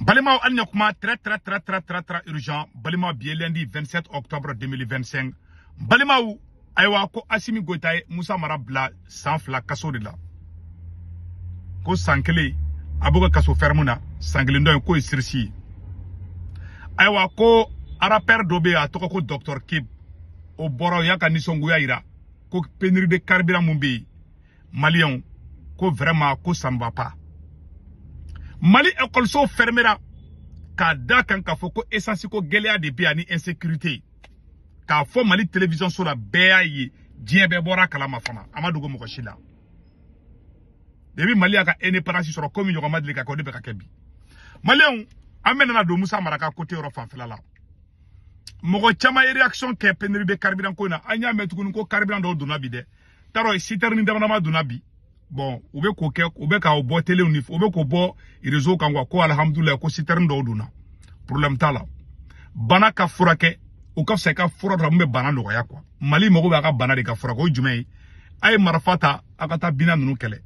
Balimaw hali ni kuma très très très très très très urgent. Balimaw bi ye lundi 27 octobre 2025. Balimaw ayiwa ko Assimi Goïta ye Moussa Mara bila san 2 kaso de la. Ko san 1 a b'o kɛ kaso ferme na, san 1 dɔ in k'o ye sursis ye. Ayiwa ko rappeur dɔ bɛ yen a tɔgɔ ko Dr Kib, o bɔra o y'a ka nisɔngoya yira ko pénurie de carburant mun bɛ yen maliyɛnw ko vraiment ko ça ne va pas. Mali école so fermera k'a da kan k'a fɔ ko essence ko gɛlɛya de bɛ yan ni insécurité, k'a fɔ Mali télévision so la bɛɛ y'a ye, diɲɛ bɛɛ bɔra a kalama fana, a ma dogo mɔgɔ si la. Depuis Mali y'a ka indépendance sɔrɔ komi ɲɔgɔn ma deli ka kɛ, o de bɛ ka kɛ bi. Maliyɛnw an bɛ nana don Moussa Mara ka côté yɔrɔ fanfɛla la. Mɔgɔ caman ye réaction kɛ pénurie de carburant ko in na. An y'a mɛn tuguni ko carburant dɔw donna bi dɛ. T'a dɔn citerne dama dama donna bi. Bon, u bɛ k'o kɛ, u bɛ k'o bɔ télé ni u bɛ k'o bɔ réseau kan quoi, ko alhamdulilayi ko citerne dɔw donna. Problème t'a la. Bana ka furakɛ, o ka fisa i ka fura dɔ mun bɛ bana nɔgɔya quoi. Mali mago b'a ka bana de ka furakɛ, o ye jumɛn ye? A ye marifa ta, a ka taa bina ninnu kɛlɛ.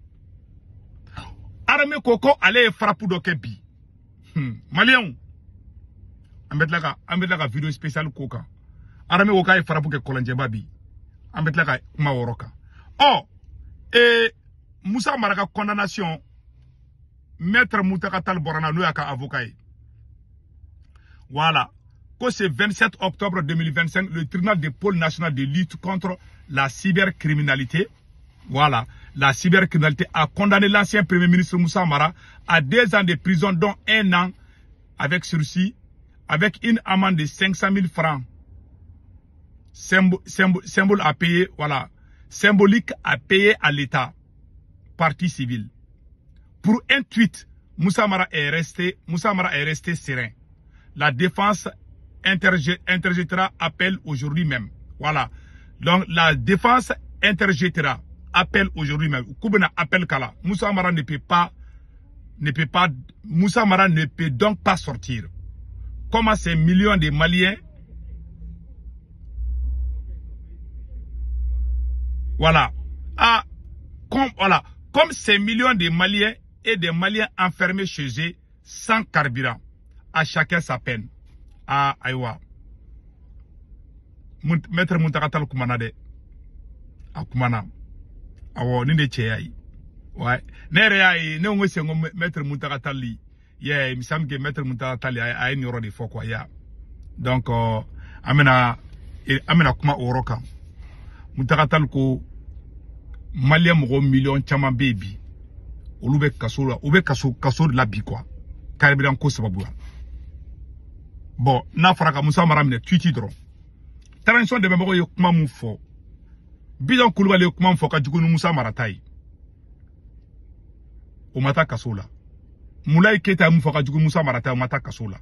Armée ko ko ale ye frappe dɔ kɛ bi. Maliyɛnw an bɛ tila ka vidéo spéciale ko kan. Armée ko k'a ye frappe kɛ Kɔlɔnjɛba bi. An bɛ tila ka kuma o yɔrɔ kan. Ɔ Moussa Mara ka condamnation, maître Mountaga Tall bɔra n'a n'o y'a ka avocat ye. Voilà. Ko c'est 27 octobre 2025, le tribunal de pôle national de lutte contre la cybercriminalité, voilà, la cybercriminalité a condamné l'ancien premier ministre Moussa Mara à 2 ans de prison, dont 1 an avec sursis, avec une amende de 500 000 francs. Symbole à payer, voilà, symbolique à payer à l'État, partie civile. Pour un tweet, Moussa Mara est resté serein. La défense interjettera appel aujourd'hui même. Voilà. Donc la défense interjettera appel aujourd'hui même. Koubena appel kala. Moussa Mara ne peut pas, Moussa Mara ne peut donc pas sortir. Comment ces millions de Maliens, voilà, ah, comme, voilà, comme ces millions de Maliens et des Maliens enfermés chez eux sans carburant, à chacun sa peine. Ah, ayiwa. Maître Mountaga Tall kumana dɛ. A kumana. Awɔ, nin de cɛ y'a ye. Ouais. Ne yɛrɛ y'a ye, ne ko n ko Maître Mountaga Tall, yeah, il me semble que Maître Mountaga Tall a ye nin yɔrɔ de fɔ quoi, ya. Donc an bɛna kuma o yɔrɔ kan. Mountaga Tall ko Malien mɔgɔ miliyɔn caman bɛ yen bi, olu bɛ kaso la, u bɛ kaso de la bi quoi, carburant ko sababu la. Bon, n'a fɔra ka Moussa Mara minɛ tweet dɔrɔn. Transition dɛmɛbagaw ye kuma mun fɔ, Bijan Kulubali ye kuma mun fɔ ka jugu ni Moussa Mara ta ye, o ma taa kaso la. Moulaye Keita ye mun fɔ ka jugu Moussa Mara ta ye, o ma taa kaso la.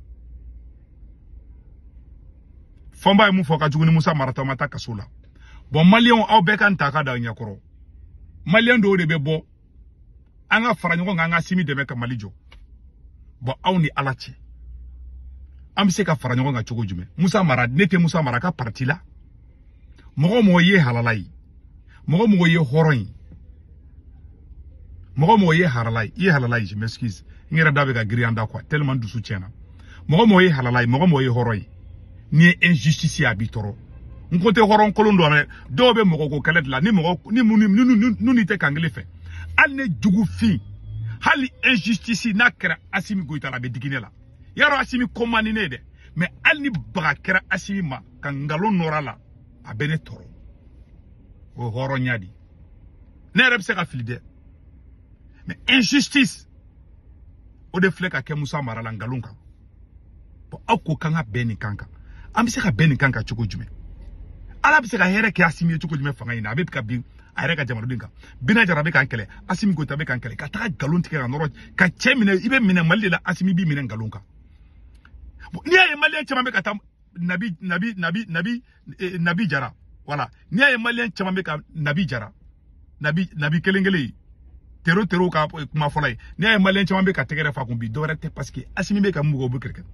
Fɔnba ye mun fɔ ka jugu ni Moussa Mara ta ye, o ma taa kaso la. Bon, Maliyɛnw aw bɛɛ ka n ta ka da ɲɛkɔrɔ. Maliyɛn dɔw de bɛ bɔ, an ka fara ɲɔgɔn kan, an ka Assimi dɛmɛ ka Mali jɔ. Bon, aw ni Ala cɛ, an bɛ se ka fara ɲɔgɔn kan cogo jumɛn? Moussa Mara, ne tɛ Moussa Mara ka parti la. Mɔgɔ mɔgɔ ye halala ye, mɔgɔ mɔgɔ ye hɔrɔn ye, mɔgɔ mɔgɔ ye halala ye, i ye halala ye, je m'excuse, n yɛrɛ da bɛ ka girin an da quoi, tellement dusu tiɲɛna. Mɔgɔ mɔgɔ ye halala ye, mɔgɔ mɔgɔ ye hɔrɔn ye, n'i ye injustice ye a b'i tɔɔrɔ. N ko tɛ hɔrɔn kolon dɔ dɛ, dɔw bɛ mɔgɔ ko kɛlɛ de la, ni mɔgɔ ni mun ni tɛ kan kelen fɛ, hali ne jugu fin, hali injustice n'a kɛra Assimi Goïta la, a bɛ digi ne la. Yarɔ Assimi ko man di ne ye dɛ, mais hali ni baga kɛra Assimi ma ka nkalon nɔrɔ a la, a bɛ ne tɔɔrɔ. O ye hɔrɔnya de ye. Ne yɛrɛ bɛ se ka fili dɛ, mais injustice o de filɛ ka kɛ Moussa Mara la nkalon kan. Bon, aw ko k'an ka bɛn nin kan kan, an bɛ se ka bɛn nin kan kan cogo jumɛn? Ala bɛ se ka hɛrɛ kɛ Assimi ye cogo jumɛn fanga in na? A bɛ ka bin a yɛrɛ ka jamanaden kan. Bina Jara bɛ k'an kɛlɛ, Assimi Goïta bɛ k'an kɛlɛ, ka taga nkalon tigɛ ka nɔrɔ ka cɛ minɛ, i bɛ minɛ Mali de la, Assimi b'i minɛ nkalon kan. Bon, n'i y'a ye Maliyɛn caman bɛ ka taa Nabi Nabi Nabi Nabi Nabi Jara, voilà, n'i y'a ye Maliyɛn caman bɛ ka Nabi Jara, Nabi Nabi kelen kelen tero tero ka kuma fɔlɔ ye, n'i y'a ye Maliyɛn caman bɛ ka tɛgɛrɛ fa kun bi, dɔwɛrɛ tɛ, parce que Assimi bɛ ka mun kɛ, o bɛ kɛlɛ kɛ.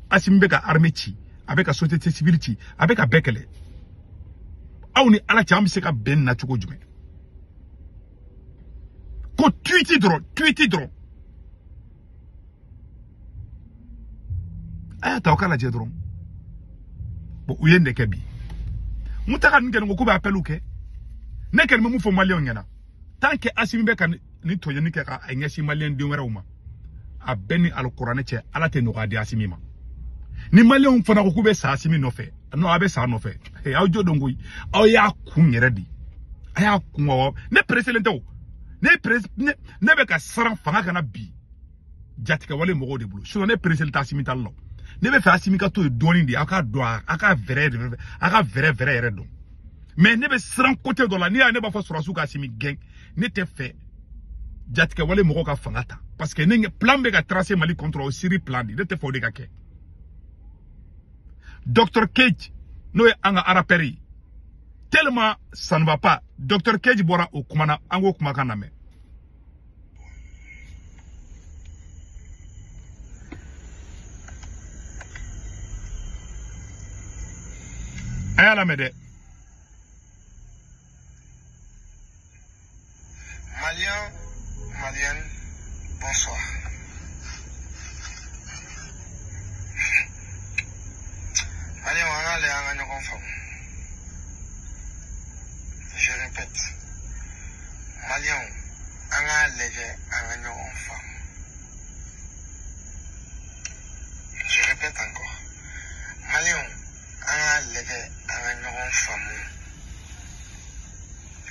Assimi bɛ ka armée ci, a bɛ ka société civile ci, a bɛ ka bɛɛ kɛlɛ. Aw ni Ala cɛ, an bɛ se ka bɛn na cogo jumɛn? Ko tweet dɔrɔn, tweet dɔrɔn. A y'a ta aw k'a lajɛ dɔrɔn. Bon, u ye nin de kɛ bi. Mun ta ka nin kɛ nin ko k'u bɛ appel kɛ. Ne kɛlen bɛ mun fɔ maliyɛnw ɲɛna. Tant que Assimi bɛ ka ni tɔɲɔni kɛ ka ɲɛsin maliyɛn den wɛrɛw ma, a bɛɛ ni alikuranɛ cɛ, Ala tɛ nɔgɔya di Assimi ma. Ni maliyɛnw fana ko k'u bɛ sa Assimi nɔfɛ, non, a bɛ sa nɔfɛ. Aw jo dɔn koyi. Aw y'a kun yɛrɛ di. A y'a kun wa. Ne preselen tɛ o. Ne presse ne bɛ ka siran fanga kana bi. Jatigɛwale mɔgɔw de bolo. Sinon ne preselen tɛ Assimi tali la. Ne bɛ fɛ Assimi ka to yen dɔɔnin de, aw k'a dɔn, a ka vrai a ka vrai vrai yɛrɛ dɔn. Mais ne bɛ siran côté dɔ la, n'i y'a ne b'a fɔ sɔrɔdasiw ka Assimi gɛn, ne tɛ fɛ jatigɛwale mɔgɔw ka fanga ta. Parce que ne plan bɛ ka tracer Mali contre o Syrie plan de, ne tɛ fɛ o de ka kɛ. Dr Cage n'o ye an ka rappeur ye, tellement ça ne va pas. Dr Cage bɔra o kuma na, an k'o kumakan lamɛn. A y'a lamɛn dɛ. Maliens, Maliennes, bonsoir. Maliens, on a les enfants. Je répète. Maliens, on a les enfants. Je répète encore. Maliens, on a les enfants.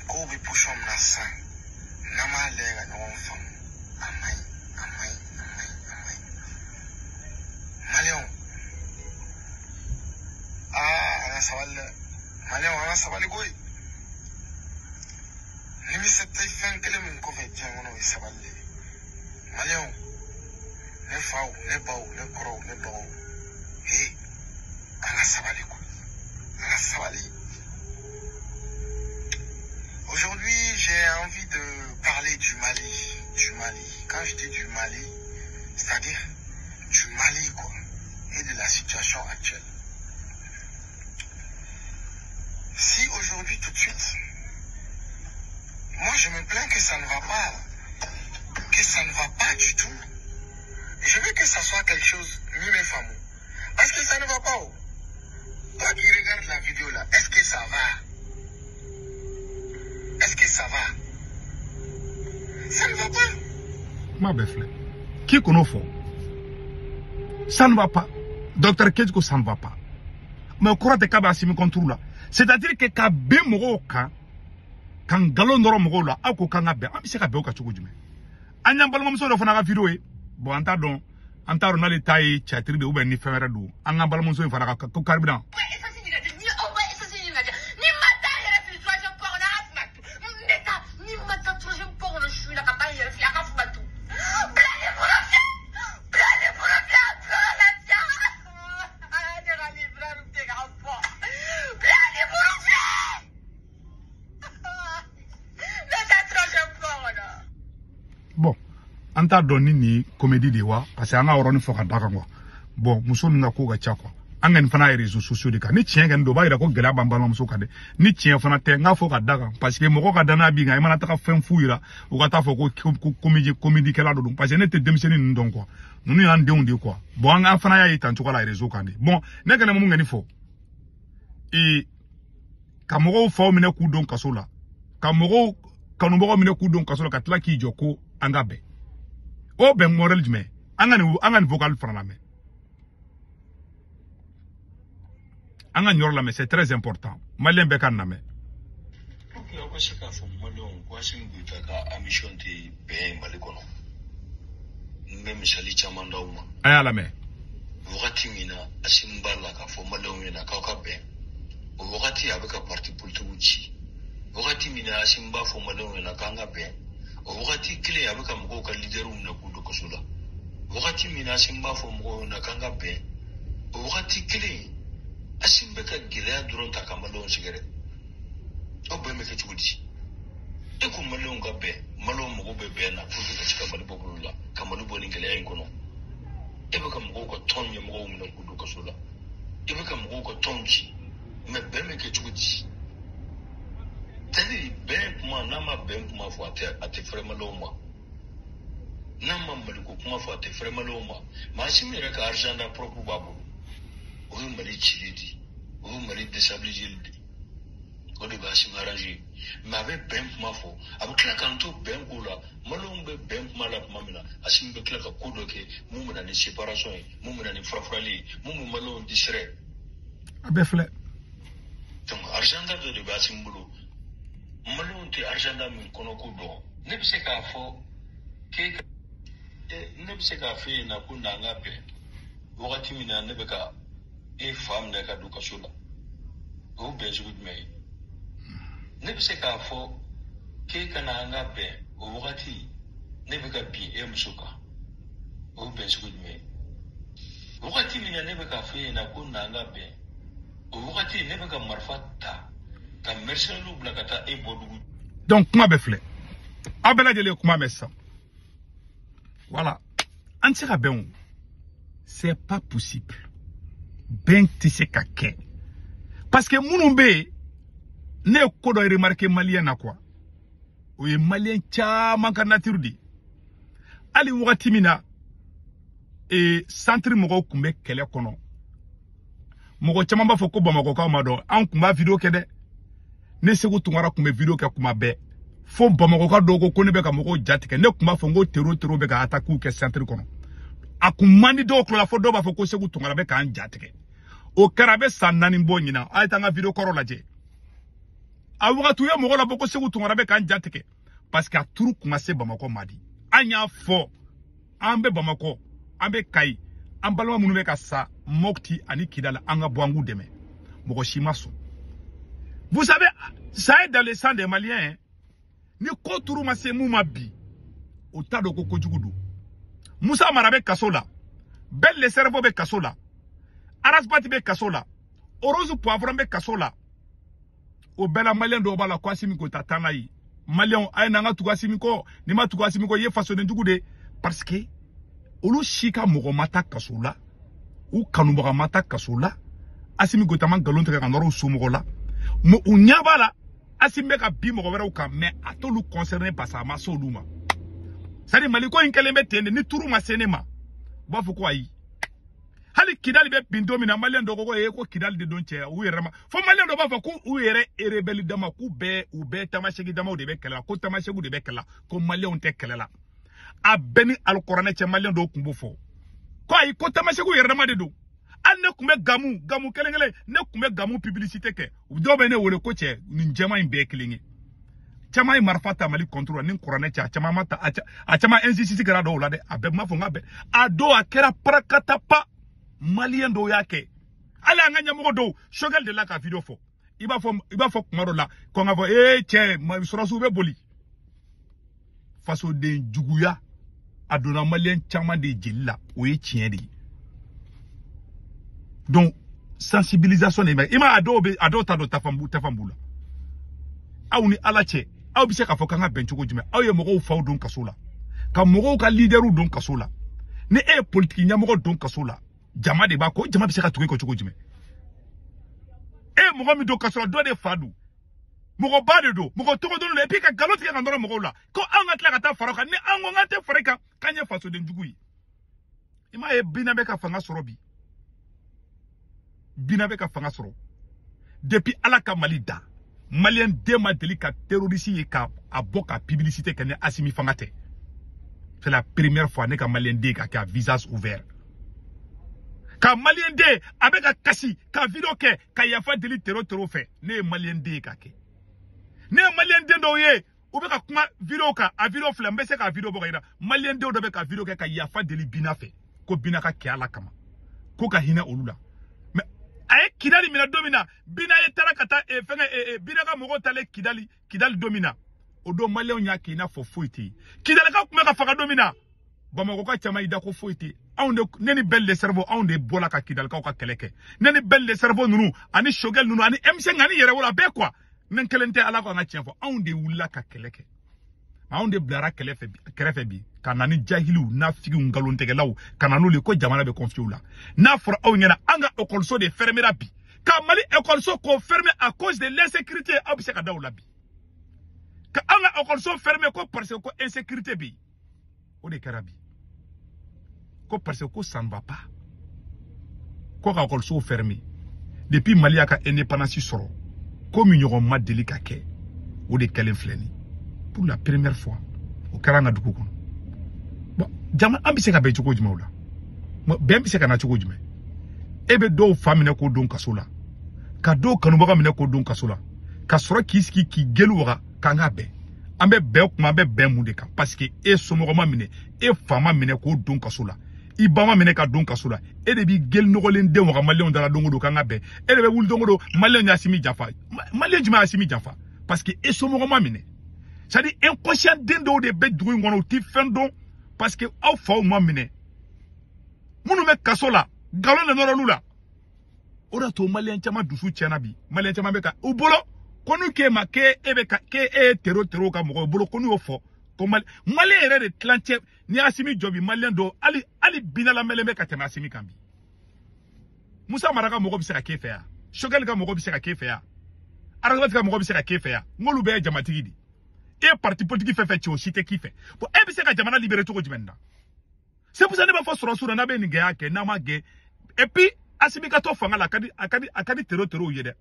Kobe pouchom na san. Nama lega ɲɔgɔn faamu. A man ɲi, a man ɲi, a man ɲi, a man ɲi. Maliyɛnw, aa an ka sabali dɛ. Maliyɛnw, an ka sabali koyi. Nimisa tɛ fɛn kelen min kɔfɛ diɲɛ kɔnɔ, o ye sabali de ye. Maliyɛnw, ne faw, ne baw, ne kɔrɔw, ne dɔgɔw, he, an ka sabali koyi. An ka sabali. Aujourd'hui, j'ai envie de parler du Mali. Du Mali. Quand je dis du Mali, c'est-à-dire du Mali, quoi. Et de la situation actuelle. Si aujourd'hui, tout de suite, moi je me plains que ça ne va pas. Que ça ne va pas du tout. Je veux que ça soit quelque chose, mes femmes. Parce que ça ne va pas. Oh. Toi qui regardes la vidéo là, est-ce que ça va? Est-ce que ça va? Ça ne va pas. Ma belle, qui connaît fort? Ça ne va pas. Docteur Kedjko, ça ne va pas. Mais au courant de Kaba Assimi contre là. C'est-à-dire que Kabé Moroka, quand Galon Noro Moro là, Ako Kangabe, Amisi Kabe Okachoku. Anyam Balmamso de Fana vidéo. Bon, antadon, antadon les taille, tchatri de ou ben ni femera dou. Anyam Balmamso de Fana carburant. Bon, an t'a dɔn ni nin comédie de wa, parce que an ka yɔrɔnin fɔ ka da kan quoi. Bon, muso ninnu ka ko ka ca quoi. An kɔni fana ye réseaux sociaux de kan. Ni tiɲɛ kɔni don, o b'a yira ko gɛlɛya b'an balimamuso kan dɛ. Ni tiɲɛ fana tɛ, n k'a fɔ ka da kan, parce que mɔgɔ ka danaya b'i kan, i mana taga fɛn f'u yira, u ka taa fɔ ko comédie comédie-kɛla dɔ don. Parce que ne tɛ denmisɛnnin ninnu dɔn quoi. Ninnu y'an denw de quoi. Bon, an fana y'a ye tan cogo la réseau kan de. Bon, ne kɛlen mun kɔni fɔ, ee ka mɔgɔw faw minɛ k'u don kaso la, ka mɔgɔw kanubagaw minɛ k'u don kaso la, ka tila k'i jɔ ko an ka bɛn. O bɛn modèle jumɛn? An ka nin vocal fana lamɛn. An ka nin yɔrɔ lamɛn, c'est très important. Malien bɛɛ ka nin lamɛn. Pour que aw ka se k'a fɔ maliyɛnw ko Assimi Goïta ka ambition tɛ bɛn ye Mali kɔnɔ. N bɛ misali caman d'aw ma. A y'a lamɛn. Wagati min na Assimi b'a la k'a fɔ maliyɛnw ɲɛna k'aw ka bɛn, o wagati a bɛ ka parti politigiw ci. Wagati min na Assimi b'a fɔ maliyɛnw ɲɛna k'an ka bɛn, o wagati kelen a bɛ ka mɔgɔw ka leaderw minɛ k'u don kaso la. Wagati min na Assimi b'a fɔ mɔgɔw ɲɛna k'an ka bɛn, o wagati kelen Assimi bɛ ka gɛlɛya dɔrɔn ta ka maliyɛnw sɛgɛrɛ. Aw bɛn bɛ kɛ cogo di? E ko maliyɛnw ka bɛn, maliyɛnw mago bɛ bɛn na pour que ka se ka Mali bɔ bolo la, ka Mali bɔ nin gɛlɛya in kɔnɔ. E bɛ ka mɔgɔw ka tɔn ɲɛmɔgɔw minɛ k'u don kaso la, e bɛ ka mɔgɔw ka tɔnw ci, mais bɛn bɛ kɛ cogo di? C'est-à-dire bɛn kuma, n'a ma bɛn kuma fɔ, a tɛ fɛrɛ maliyɛnw ma. N'a ma Maliko kuma fɔ, a tɛ fɛrɛ maliyɛnw ma. Mais Asimi yɛrɛ ka agenda propre b'a bolo, o ye Mali cili de, o ye Mali déstabiliser de, o de bɛ Asimi arranger. Mais a bɛ bɛn kuma fɔ, a bɛ tila k'an to bɛn ko la. Maliyɛnw bɛ bɛn kuma la tuma min na, Asimi bɛ tila ka ko dɔ kɛ mun bɛ na ni séparation ye, mun bɛ na ni furafurali ye, mun bɛ maliyɛnw distraire. A bɛɛ filɛ. Donc agenda dɔ de bɛ Asimi bolo, maliyɛnw tɛ agenda min kɔnɔ ko dɔn. Ne bɛ se k'a fɔ k'e, ne bɛ se k'a f'e ɲɛna ko n'an ka bɛn wagati min na, ne bɛ ka e fa minɛ ka don kaso la, o ye bɛn sugu jumɛn ye? Ne bɛ se k'a fɔ k'e ka na an ka bɛn, o wagati ne bɛ ka bin e muso kan, o ye bɛn sugu jumɛn ye? Wagati min na ne bɛ k'a f'e ɲɛna ko n'an ka bɛn, o wagati ne bɛ ka marifa ta ka mercenaires bila ka taa e bɔ dugu. Donc kuma bɛ filɛ, aw bɛɛ lajɛlen ye kuma mɛn sisan. Voilà, an tɛ se ka bɛn o, c'est pas possible. Bɛn tɛ se ka kɛ parce que minnu bɛ yen, ne ye ko dɔ remarqué maliyɛn na quoi, o ye maliyɛn caman ka nature de ye. Hali wagati min na centre mɔgɔw tun bɛ kɛlɛ kɔnɔ, mɔgɔ caman b'a fɔ ko bamakɔkaw ma dɔn, an tun b'a vidéo kɛ dɛ. Ne Segu Tunkara tun bɛ vidéo kɛ kuma bɛɛ, fo bamakɔka dɔw ko ne bɛ ka mɔgɔw jatigɛ. Ne tun b'a fɔ n ko terro bɛ ka attaque kɛ centre kɔnɔ. A kun man di dɔw tulo la, fo dɔw b'a fɔ ko Segu Tunkara bɛ k'an jatigɛ. O kɛra a bɛ san 4 bɔ ɲinan. A ye taa n ka vidéo kɔrɔ lajɛ. A wagati u ye mɔgɔ labɔ ko Segu Tunkara bɛ k'an jatigɛ parce que a turu kun ma se Bamakɔ ma di. An y'a fɔ, an bɛ Bamakɔ, an bɛ Kayi, an balima minnu bɛ ka sa Mopti ani Kidal, an ka bɔ an k'u dɛmɛ. Mɔgɔ si ma sɔn. Vous savez, ça est dans le sang des Maliens, hein. Ni ko turu ma se mun ma bi, o t'a dɔn ko kojugu don. Musa Mara bɛ kaso la, Ben le Cerveau bɛ kaso la, Arasbati bɛ kaso la, Rose Poivron bɛ kaso la. O bɛɛ la maliyɛn dɔw b'a la ko Asimi Goïta taa n'a ye. Maliyɛnw, a ye n'an ka tugu Asimi kɔ, n'i ma tugu Asimi kɔ, i ye fasoden jugu de ye. Parce que olu si ka mɔgɔ ma taa kaso la, u kanubaga ma taa kaso la. Asimi Goïta ma nkalon tigɛ ka nɔrɔ u somɔgɔw la. Mais u ɲɛ b'a la Asimi bɛ ka bin mɔgɔ wɛrɛw kan, mais a t'olu concerné parce que a ma se olu ma. C'est à dire Mali ko in kɛlen bɛ ten de, ni turu ma se ne ma, u b'a fɔ ko ayi. Hali Kidali bɛ bin don min na, maliyɛn dɔw ko ko Kidali de don cɛ, u yɛrɛ ma. Fo maliyɛn dɔw b'a fɔ ko u yɛrɛ rebelle dama, k'u bɛɛ u bɛɛ tamasegi damaw de bɛ kɛlɛ la, ko tamasegu de bɛ kɛlɛ la, ko maliyɛnw tɛ kɛlɛ la. A bɛɛ ni alikɔrɔnɛ cɛ, maliyɛn dɔw tun b'o fɔ ko ayi, ko tamasegu yɛrɛ dama de don. Hali ne tun bɛ gamu kelen kelen, ne tun bɛ gamu publicité kɛ, dɔw bɛ ne wele ko cɛ nin jɛman in bɛɛ ye kelen ye. Caman ye marifa ta Mali contre la ni kuranɛ cɛ, a caman ma ta, a caman injustice kɛra dɔw la dɛ. A bɛɛ ma fɔ n ka bɛɛ, a dɔw a kɛra parakatapa, maliyɛn dɔw y'a kɛ. Hali an ka ɲɛmɔgɔ dɔw, Choguel de la ka vidéo fɔ, i b'a fɔ kuma dɔ la ko n ka fɔ ee cɛ sɔrɔsiw bɛ boli. Fasoden juguya a donna maliyɛn caman de jeli la, o ye tiɲɛ de ye. Donc sensibilisation de bɛ i ma, a dɔw bɛ a dɔw ta dɔn tafan b'u la. Aw ni Ala cɛ, aw bɛ se k'a fɔ k'an ka bɛn cogo jumɛn? Aw ye mɔgɔw faw don kaso la, ka mɔgɔw ka leaderw don kaso la. Ni e ye politiki ɲɛmɔgɔ don kaso la, jama de b'a kɔ, jama bɛ se ka tugu e kɔ cogo jumɛn? E ye mɔgɔ min don kaso la, dɔ de fa don, mɔgɔba de don, mɔgɔ tɔgɔ dɔnnen don, et puis ka nkalon tigɛ ka nɔrɔ mɔgɔw la ko anw ka tila ka taa fara o kan. Ni an ko k'an tɛ fara i kan, k'an ye fasoden jugu ye. I m'a ye Bina bɛ ka fanga sɔrɔ bi, Bina bɛ ka fanga sɔrɔ depuis Ala ka Mali da, maliyɛn den ma deli ka terroriste ye ka a bɔ ka publicité kɛ ni Asimi fanga tɛ. C'est la première fois ne ka maliyɛn den ka kɛ a visage ouvert, ka maliyɛn den a bɛ ka kasi ka vidéo kɛ ka yafa deli terro fɛ. Ne ye maliyɛn den ye ka kɛ, ne ye maliyɛn den dɔw ye u bɛ ka kuma vidéo kan, a vidéo filɛ, n bɛ se ka vidéo bɔ ka yira. Maliyɛn denw dɔ bɛ ka vidéo kɛ ka yafa deli Bina fɛ, ko Bina ka kɛ Ala kama, ko ka hinɛ olu la. Mais a ye Kidali minɛ don min na, Bina ye taara ka taa fɛngɛ, Bina ka mɔgɔw taalen Kidali don min na, o don maliyɛnw y'a kɛ i n'a fɔ foyi tɛ yen. Kidalikaw tun bɛ ka faga don min na, Bamakɔka caman y'i da ko foyi tɛ yen. Anw de, ne ni Ben le Cerveau, anw de bɔla ka Kidalikaw ka kɛlɛ kɛ. Ne ni Ben le Cerveau ninnu ani Choguel ninnu ani M5 ani Yɛrɛwolo, a bɛɛ quoi. Ne kelen tɛ, Ala ko an ka tiɲɛ fɔ, anw de wulila ka kɛlɛ kɛ. Anw de bilara kɛrɛfɛ bi ka na ni jahiliw, nafigiw, nkalontigɛlaw, ka na n'olu ye ko jamana bɛ confier u la. N'a fɔra aw ɲɛna an ka ekɔliso de fermera bi, ka Mali ekɔliso k'o fermer à cause de l'insécurité, aw bɛ se ka da o la bi? Ka an ka ekɔliso fermer ko parce que ko insécurité bɛ yen. O de kɛra bi. Ko parce que ko ça ne va pas. Ko ka école so fermé. Depuis Mali a ka indépendance sɔrɔ, ko min ɲɔgɔn ma deli ka kɛ, o de kɛlen filɛ nin. Pour la première fois, o kɛra an ka dugu kɔnɔ. Bon, jama an bɛ se ka bɛn cogo jumɛn o la? Bɛn bɛ se ka na cogo jumɛn? E bɛ dɔw fa minɛ k'o don kaso la, ka dɔw kanubaga minɛ k'o don kaso la, ka sɔrɔ k'i sigi k'i gelu waga k'an ka bɛn. An bɛ bɛn kuma, an bɛ bɛn mun de kan? Parce que e somɔgɔ ma minɛ, e fa ma minɛ k'o don kaso la, i ba ma minɛ ka don kaso la, e de b'i geli nɔgɔlen den waga maliyɛnw dala don o don k'an ka bɛn. E de bɛ wuli don o don maliyɛnw y'Asimi janfa. Maliyɛn jumɛn y'Asimi janfa? Parce que e somɔgɔ ma minɛ. C'est à dire inconscient den dɔw de bɛ dugu in kɔnɔ, u ti fɛn dɔn parce que aw faw ma minɛ. Minnu bɛ kaso la, nkalon de nɔrɔ olu la. O de y'a to maliyɛn caman dusu tiɲɛna bi. Maliyɛn caman bɛ ka u bolo ko n'u k'e ma k'e bɛ ka k'e ye tero tero ka mɔgɔ bolo ko n'u y'o fɔ ko maliyɛn yɛrɛ de tilancɛ. Ni Asimi jɔ bi, maliyɛn dɔw hali binnalamɛlen bɛ ka tɛmɛ Asimi kan bi. Musa Mara ka mɔgɔ bɛ se ka k'e fɛ yan, Sogɛli ka mɔgɔ bɛ se ka k'e fɛ yan, Arasabati ka mɔgɔ bɛ se ka k'e fɛ yan. N k'olu bɛɛ ye jamatigi de ye. E ye parti politique fɛn fɛn ci, o si tɛ k'i fɛ. Bon, e bɛ se ka jamana libérer cogo jumɛn na? C'est pour ça ne b'a fɔ sɔrɔsiw la, n'a bɛ nin gɛlɛya kɛ, n'a ma gɛn. Et puis Asimi ka to fanga la, a ka di tero terow ye dɛ.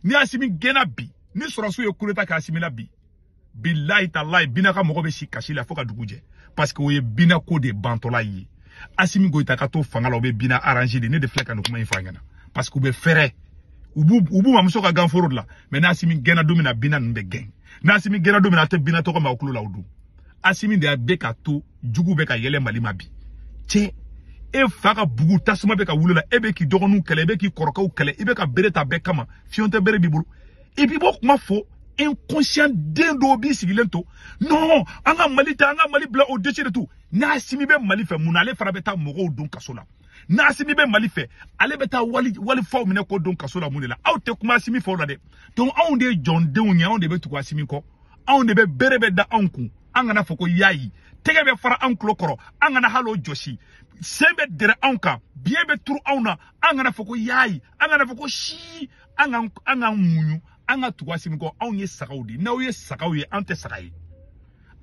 Ni Asimi gɛnna bi, ni sɔrɔsiw ye coup d'état kɛ Asimi la bi, bilahi talahi, Bina ka mɔgɔ bɛ si kasi la fo ka dugu jɛ. Parce que o ye Bina ko de bantɔla ye. Asimi Goïta ka to fanga la, o bɛ Bina arranger de. Ne de filɛ ka nin kuma in fɔ a ɲɛna. Parce que u bɛ fɛrɛ, u b'u mamuso ka ganforo de la. Mais n'Asimi gɛnna don min na, Bina ninnu bɛ gɛn. N'Asimi gɛnna don min na, a tɛ Bina tɔgɔ mɛn aw tulo la o don. Asimi de bɛ ka to jugu bɛ ka yɛlɛ Mali ma bi. Cɛ, e fa ka bugu tasuma bɛ ka wuli la, e bɛ k'i dɔgɔninw kɛlɛ, e bɛ k'i kɔrɔkɛw kɛlɛ, i bɛ ka bere ta bɛɛ kama, fiɲɛ tɛ bere b'i bolo. I b'i bɔ kuma fɔ inconscient den dɔw b'i sigilen to. Non, an ka Mali ta, an ka Mali bila au dessus de tout. N'Asimi bɛ Mali fɛ, mun na ale fana bɛ taa mɔgɔw don kaso la? N'Asimi bɛ Mali fɛ, ale bɛ taa walifaw minɛ k'o don kaso la mun de la? Aw tɛ kuma Asimi fɛ o la dɛ. Donc anw de ye jɔndenw ye, anw de bɛ tugu Asimi kɔ, anw de bɛ bere bɛ da anw kun. An kana fɔ ko yayi, tɛgɛ bɛ fara anw tulo kɔrɔ, an kana hali o jɔsi, sen bɛ dɛrɛ anw kan, biɲɛ bɛ turu anw na, an kana fɔ ko yayi, an kana fɔ ko si, an ka muɲu, an ka tugu Asimi kɔ. Anw ye sagaw de ye. N'aw ye sagaw ye, an tɛ saga ye.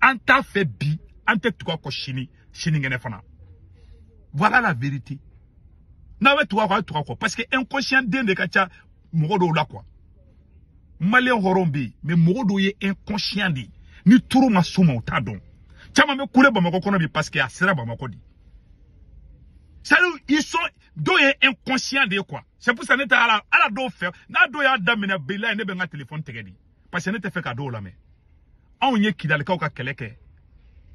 An t'a fɛ bi, an tɛ tugu a kɔ sini, sinikɛnɛ fana. Voilà la vérité. N'aw bɛ tugu a kɔ, a ye tugu a kɔ. Parce que inconscient den de ka ca mɔgɔ dɔw la quoi. Maliyɛn hɔrɔn bɛ yen, mais mɔgɔ dɔw ye inconscient de ye. Ni turu ma s'u ma, u t'a dɔn. Caman bɛ kule Bamakɔ kɔnɔ bi parce que a sera Bamakɔ de. C'est-à-dire ils sont dɔw ye inconscient de ye quoi. C'est pour ça ne tɛ ala dɔw fɛ, n'a dɔw y'a daminɛ bilayi, ne bɛ n ka téléphone tigɛ de. Parce que ne tɛ fɛ ka dɔw lamɛn. Anw ye Kidalikaw ka kɛlɛ kɛ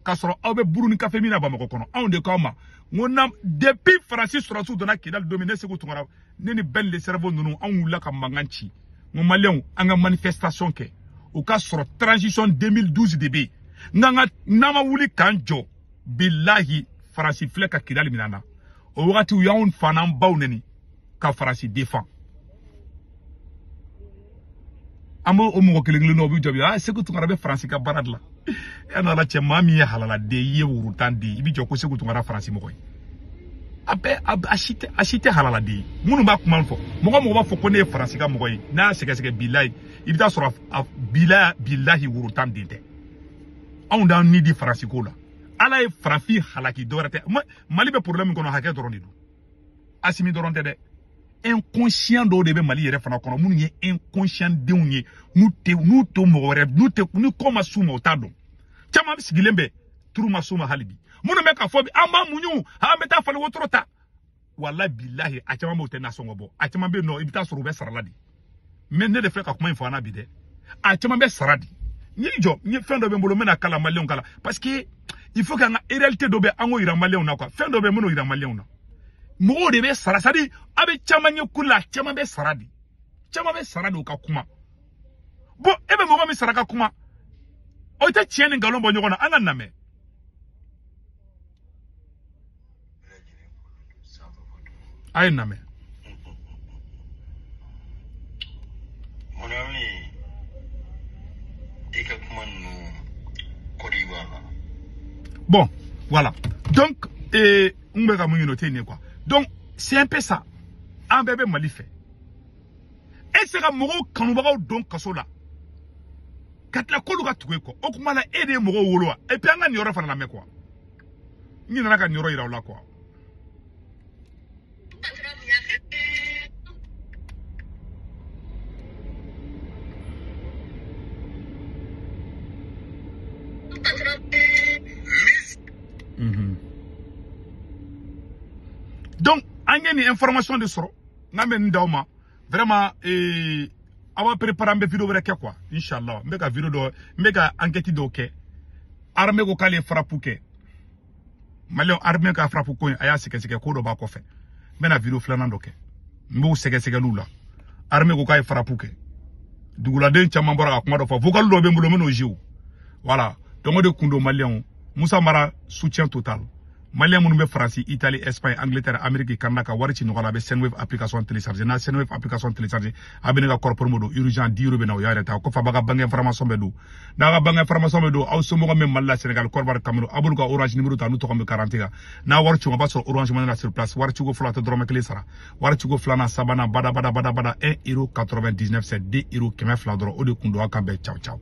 k'a sɔrɔ aw bɛ buru ni kafe min na Bamakɔ kɔnɔ. Anw de k'aw ma n ko na depuis Faransi sɔrɔsiw donna Kidali don min, ne Sekou Tounkara, ne ni Ben le cerveau ninnu, anw wulila ka mankan ci. N ko maliyɛnw, an ka manifestation kɛ. O ka sɔrɔ transition 2012 de bɛ yen. N'an ma wuli k'an jɔ, bilahi Faransi filɛ ka Kidali minɛ an na. O wagati u y'anw fa n'an baw neni ka Faransi défend. An b'o o mɔgɔ kelen kelen dɔw bɛ jɔ bi, ah Sekou Tounkara bɛ Faransi ka baara de la. E n'Ala cɛ, maa min ye halaladen, i ye worotan den, i bɛ jɔ ko Sekou Tounkara Faransi mɔgɔ ye. A bɛɛ a si tɛ halaladen ye. Minnu b'a kuma fɔ, mɔgɔ b'a fɔ ko ne ye Faransi ka mɔgɔ ye, n'a y'a sɛgɛsɛgɛ bilahi, i bɛ taa sɔrɔ a bilahi worotan den tɛ. Anw d'an ni di Faransi ko la. Ala ye farafin halaki, dɔwɛrɛ tɛ. Mali bɛ problème kɔnɔ, hakɛ dɔrɔn de don. Asimi dɔrɔn tɛ dɛ. Inconscient dɔw de bɛ Mali yɛrɛ fana kɔnɔ, minnu ye inconscient denw ye, n'u tɛ mɔgɔ wɛrɛ, n'u tɛ ni ko ma s'u ma, u t'a dɔn. Caman sigilen bɛ turu ma s'u ma hali bi. Minnu bɛ k'a fɔ bi an b'an muɲu, an bɛ taa fali wotoro ta. Walahi bilahi, a caman b'o tɛ nasɔngɔ bɔ. A caman bɛ yen nɔ, i bɛ taa sɔrɔ u bɛ sara la de. Mais ne de filɛ ka kuma in fɔ an na bi dɛ. A caman bɛ sara di. N y'i jɔ, n ye fɛn dɔ bɛ n bolo, n bɛna kala maliyɛnw kala. Parce que il faut qu'an ka réalité dɔ bɛ an k'o yira maliyɛnw na quoi. Fɛn dɔ bɛ n bɛn'o yira maliyɛnw na. Mɔgɔw de bɛ sara, c'est à dire a bɛ caman ye kuli la, a caman bɛ sara di. Caman bɛ sara de u ka kuma. Bon, e bɛ mɔgɔ min sara ka kuma, o tɛ tiɲɛ ni nkalon bɔ ɲɔgɔn na, an ka lamɛn. A ye lamɛn. Mon ami, i ka kuma ninnu kɔdi b'a la. Bon, voilà. Donc, n bɛ ka mun ɲini o tɛ nin ye quoi. Donc, c'est un peu ça. An bɛɛ bɛ Mali fɛ. E tɛ se ka mɔgɔw kanubagaw don kaso la ka tila k'olu ka tugu e kɔ. O tuma na e de ye mɔgɔw wolo wa? Et puis an ka nin yɔrɔ fana lamɛn quoi. N nana ka nin yɔrɔ yira aw la quoi. Donc an ye nin information de sɔrɔ n'an bɛ nin d'aw ma vraiment aw b'a préparer an bɛ vidéo wɛrɛ kɛ quoi inchallah. N bɛ ka vidéo dɔ, n bɛ ka enquête dɔw kɛ. Armée ko k'ale ye frappe kɛ. Maliyɛnw, armée ka frappe ko in a y'a sɛgɛsɛgɛ, ko dɔ b'a kɔfɛ. N bɛna vidéo filanan dɔ kɛ, n b'o sɛgɛsɛgɛliw la. Armée ko k'a ye frappe kɛ, duguladen caman bɔra ka kuma dɔ fɔ, vocal dɔ bɛ n bolo n bɛn'o jouer. Voilà, donc o de kun don maliyɛnw. Moussa Mara soutien total. Malien minnu bɛ Faransi, Italie, Espagne, Angleterre, Amérique, Canada ka wari ci ɲɔgɔn la, a bɛ Sendwave application télécharger. N'a Sendwave application télécharger, a bɛ ne ka code promo don urgent 10 euros bɛ na, o y'a yɛrɛ ta. O kɔfɛ a b'a ka banque information bɛɛ don. N'a ka banque information bɛ don, aw somɔgɔ min Mali la, Sénégal, Côte d'Ivoire, Cameroun, a b'olu ka Orange numéro ta n'u tɔgɔ bɛ garantie kan. N'a wari ci, a b'a sɔrɔ Orange Money la sur place. Wari ciko fɔlɔ a tɛ dɔrɔmɛ kelen sara. Wari ciko filanan, sabanan, bada bada bada bada 1 euro 99 c'est 2 euro 200 dɔrɔn. O de kun don. Aw kan bɛn, ciao ciao.